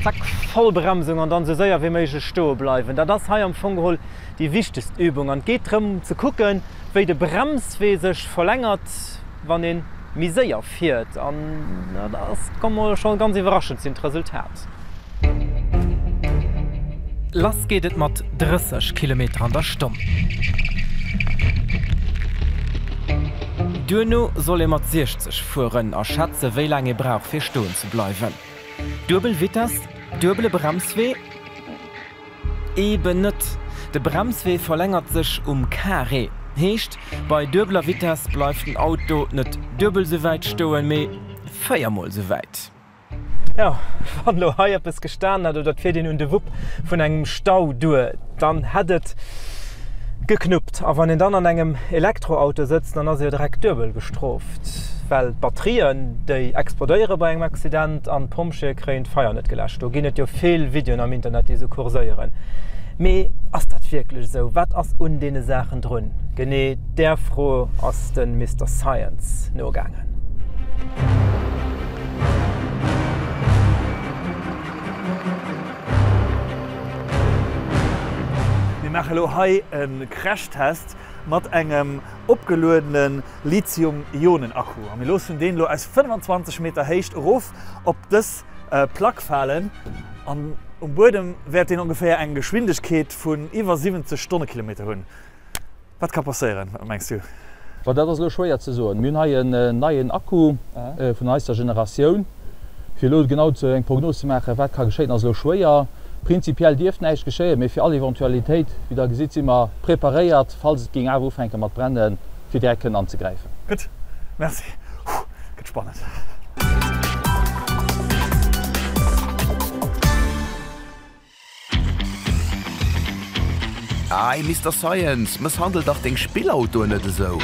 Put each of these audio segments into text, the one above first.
Zack, Vollbremsung an dann esou séier wéi méiglech stoe bleiwen. Dat ass hei am Fong geholl déi wichtegst Übung an et geet drëm ze kucken, wéi de Bremswee sech verlängert, wann ee méi séier fiert. An dat ass ka mol scho ganz iwwerraschend sinn, d'Resultat. Lass geet et mat 30 Kilometer an der Stonn. Duerno soll ee mat 60 fueren a schätze wéi laang ee brauch fir stoen ze bleiwen. Duebel Vitess, duebele Bremswee? Eben net! De Bremswee verlängert sech um Carré. Heescht, bei duebeler Vitess bleift den Auto net duebel sou wäit stoen, mee 4 mol sou wäit. Jo, wann elo hei eppes gestanen hätt oder et fiert een un de Wupp vun engem Stau duer, dann hätt et geknuppt. A wann een dann an engem Elektroauto sëtzt, dann ass ee jo direkt duebel gestrooft, well d'Batterien, déi explodéiere bei engem Accident an d'Pompjeeë kréien d'Feier net geläscht. Do ginn et jo vill Videoen am Internet, déi esou kurséieren. Mee ass dat wierklech esou? Wat ass un deene Saachen drun? Genee där Fro ass de Mister Science nogaangen. Mir maache lo hei e Crashtest mat engem opgeluedene Lithium-Ionen-Akku a mir loossen deen elo aus 25 Meter Héicht erof op dës Plack falen an um Buedem wäert deen ongeféier eng Geschwindegkeet vun iwwer 70 Stonnekilometer hunn. Wat ka passéieren, wat mengs du? Bon, dat ass elo schwéier ze soen. Mir hunn hei en neien Akku vun neister Generatioun. Fir elo genau eng Prognos ze maachen, wat ka geschéien, ass elo schwéier. Prinzipiell dierft näischt geschéien, mee fir all Eventualitéit, wéi Der gesitt, si mer preparéiert, falls et géing awer ufänke mat brennen, fir direkt kënnen anzegräifen. Gutt, merci. Gëtt spannend. Hey Mister Science, mësshandel dach deng Spillautoen net esou!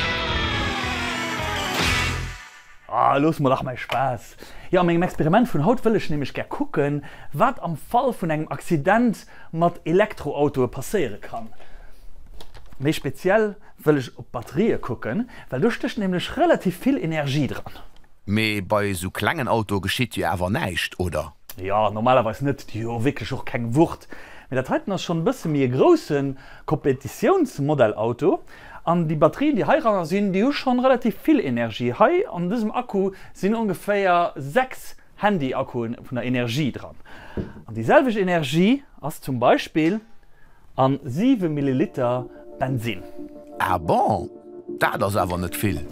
Ah, looss mer dach mäi Spaass. Jo, a mengem Experiment vun haut wëll ech nämlech gär kucken, wat am Fall vun engem Accident mat Elektroautoe passéiere kann. Méi speziell wëll ech op d'Batterië kucken, well do stécht nämlech relativ vill Energie dran. Mee bei esou klengen Autoe geschitt jo awer näischt, oder? Jo, normalerweis net, déi hu jo wierklech och keng Wucht. Mee dat heiten ass schonn e bësse méi e grousse Competitiounsmodellauto. An déi Batterien, déi heiranner sinn, déi hu schonn relativ vill Energie. Hei an dësem Akku sinn ongeféier 6 Handy-Akkuen vun der Energie dran. An déi selwecht Energie ass zum Beispill a 7 Milliliter Bensin. Ah bon? Dat ass awer net vill.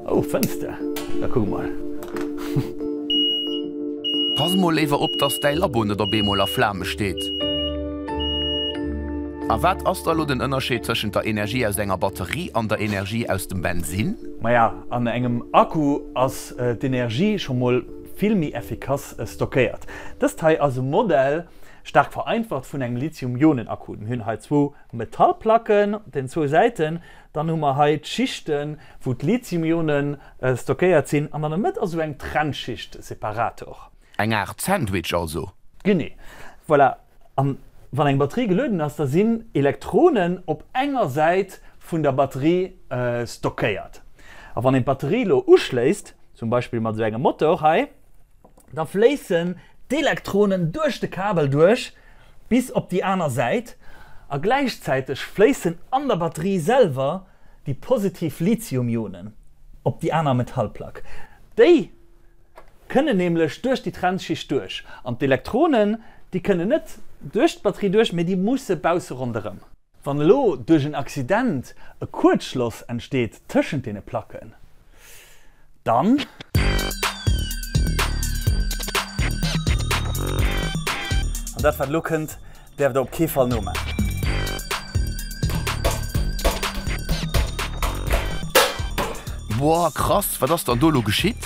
Oh, fënns de? Da kucke mol. Pass mol léiwer op, dass däi Labo net op eemol a Flame steet. A wat ass da lo den Ënnerscheed tëschent der Energie aus enger Batterie an der Energie aus dem Bensin? Maja, an engem Akku ass d'Energie scho mol vill méi effikass stockéiert. Dëst hei ass e Modell, staark vereinfacht, vun engem Lithium-Ionen-Akku. Mir hunn hei zwou Metallplacken op den zwou Säiten, dann hu mer hei d'Schichten, wou d'Lithium-Ionen stockéiert sinn, an an der Mëtt ass esou eng Trennschicht, Separator. Eng Aart Sandwich also? Genee. Voilà. An wann eng Batterie gelueden ass, da sinn Elektronen op enger Säit vun der Batterie stockéiert. A wann een d'Batterie elo uschléisst, zum Beispill mat esou engem Motor hei, da fléissen d'Elektronen duerch de Kabel duerch bis op déi aner Säit a gläichzäiteg fléissen an der Batterie selwer déi positiv Lithium-Ionen op déi aner Metallplack. Déi kënnen nämlech duerch déi Trennschicht duerch an d'Elektronen, déi kënnen net duerch d'Batterie duerch, mee déi musse bausse ronderëm. Wann elo duerch en Accident e Kuerzschloss entsteet tëschent deene Placken, dann. An dat wat elo kënnt, däerft der op kee Fall nomaachen. Boah krass, wat ass dann do elo geschitt?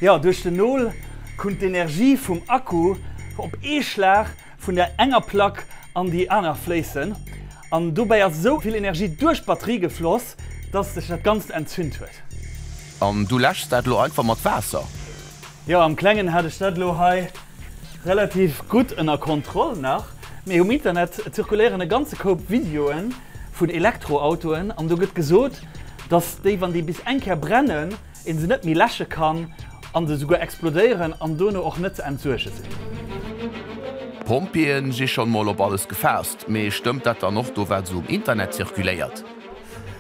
Jo, duerch den Nol kunnt d'Energie vum Akku op ee Schlag vun der enger Plack an déi aner fléissen an dobäi ass esou vill Energie duerch d'Batterie gefloss, dass sech dat Ganzt entzünt huet. An du läschs dat elo einfach mat Waasser? Jo, am Klengen hat ech dat elo hei relativ gutt ënner Kontroll nach, mee um Internet zirkuléieren e ganze Koup Videoe vun Elektroautoen an do gëtt gesot, dass déi, wann déi bis eng Kéier brennen, een se net méi läsche kann an se souguer explodéieren an dono och net ze entsuerge sinn. D'Pompjeeën si schonn mol op alles gefaasst, mee stëmmt dat dann och do wat esou um Internet zirkuléiert?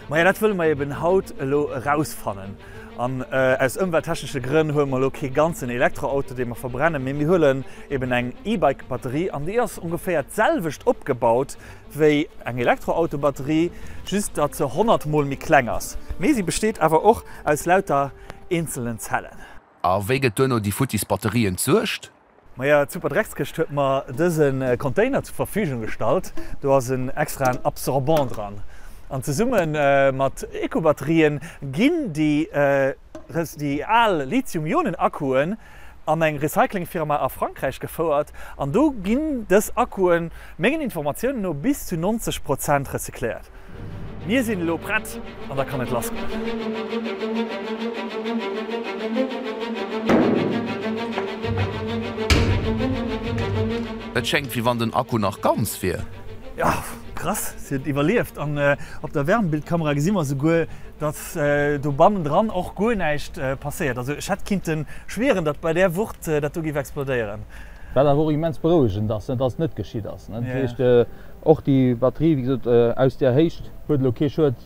Maja, dat wëlle mer eben haut elo erausfannen. An aus ëmwelttechnesche Grënn huele mer elo kee ganzen Elektroauto, dee mer verbrennen, mee mir huelen eben eng E-Bike-Batterie an déi ass ongeféier d'selwecht opgebaut wéi eng Elektroauto-Batterie, just datt se 100 mol méi kleng ass. Mee si besteet awer och aus lauter eenzelen Zellen. A wéi gëtt duerno déi futtis Batterie entsuergt? Maja, d'Superdreckskëscht huet mer dëse Container zur Verfügung gestallt. Do ass en extraen Absorbant dran. An zesumme mat Eco-Batterien ginn déi al Lithium-Ionen-Akkuen an eng Recycling-Firma a Frankräich gefouert. An do ginn dës Akkuen, mengen Informatiounen no, bis zu 90 Prozent recycléiert. Mir sinn elo prett an da kann et lass goen. Et schéngt wéi wann den Akku nach ganz wier. Jo, krass, si huet iwwerlieft an op der Wärmebildkamera gesi mer souguer, datt do bannendran och guer näischt passéiert. Also ech hätt kinnte schwieren, datt bei där Wucht dat do géif explodéieren. Wat awer och immens berouegend ass, datt et net geschitt ass. Dat heescht, Och déi Batterie, wéi gesot, aus där Héicht huet elo kee Schued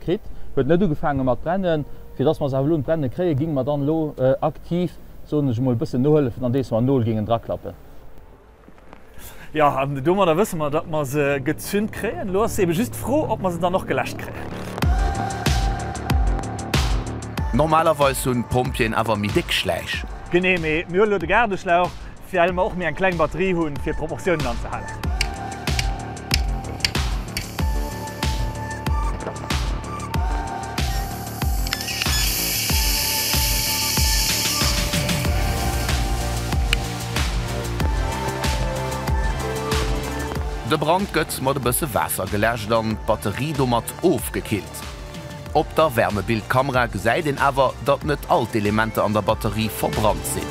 kritt, huet net ugefaange mat brennen. Fir dass mer se awer elo un d'Brenne kréien, géinge mer dann elo aktiv, soen ech emol, e bëssen nohëllefen, andeems mer en Nol géingen draklappen. Jo, an domadder wësse mer, datt mer se gezünt kréien. Elo ass ebe just d'Fro, ob mer se dann och geläscht kréien. Normalerweis hunn d'Pompjeeën awer méi déck Schläich. Genee, mee mir huelen elo de Gaardeschlauch. Well mer och méi eng kleng Batterie hunn, fir d'Proportiounen anzehalen. De Brand gëtt mat e bësse Waasser geläscht an d'Batterie domat ofgekillt. Op der Wärmebildkamera gesäit een awer, datt net all d'Elementer an der Batterie verbrannt sinn.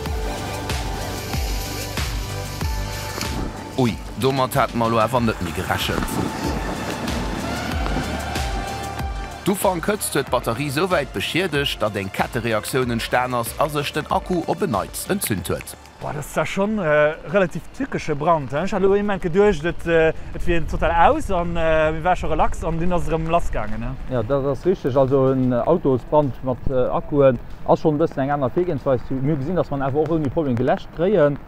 Ui, domat hate mer elo awer net méi gerechent. D'Ufankhëtzt huet d'Batterie souwäit beschiedegt, datt eng Kettereaktioun entstan ass a sech den Akku op en Neits entzünt huet. Boah, dat ass zwar schonn e relativ tückesche Brand, he? Ech hat elo ee Moment geduecht, et et wier total aus an mir war scho relax an dunn ass et erëm lass gaangen, he? Jo, dat ass richteg. Also en Autosbrand mat Akkuen ass schonn e bëssen eng aner Virgehensweis. Mir hu gesinn, datt mer en awer och ouni Problem geläscht kréien.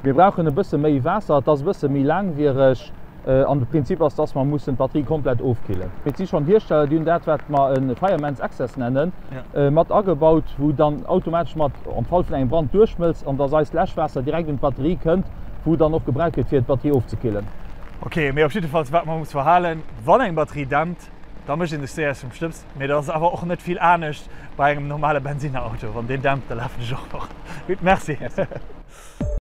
Mir brauchen e bësse méi Waasser, et ass e bësse méi laangwiereg. An de Prinzip ass, dass mer mussen d'Batterie komplett ofkillen. Et si schonn Hiersteller, déi hunn dat, wat mer e Fireman's Access nennen, mat agebaut, wou dann automatesch mat am Fall vun engem Brand duerchschmëlzt an dass eist Läschwaasser direkt un d'Batterie kënnt, wou dann och gebraucht gëtt, fir d'Batterie ofzekillen. Ok, mee op jiddefalls, wat mer muss verhalen, wann eng Batterie dämpt, da mécht een sech séier zum Stëbs. Mee dat ass awer och net vill anescht bei engem normale Bensinnerauto. Wann deen dämpt, da lafen ech och fort. Gutt, merci.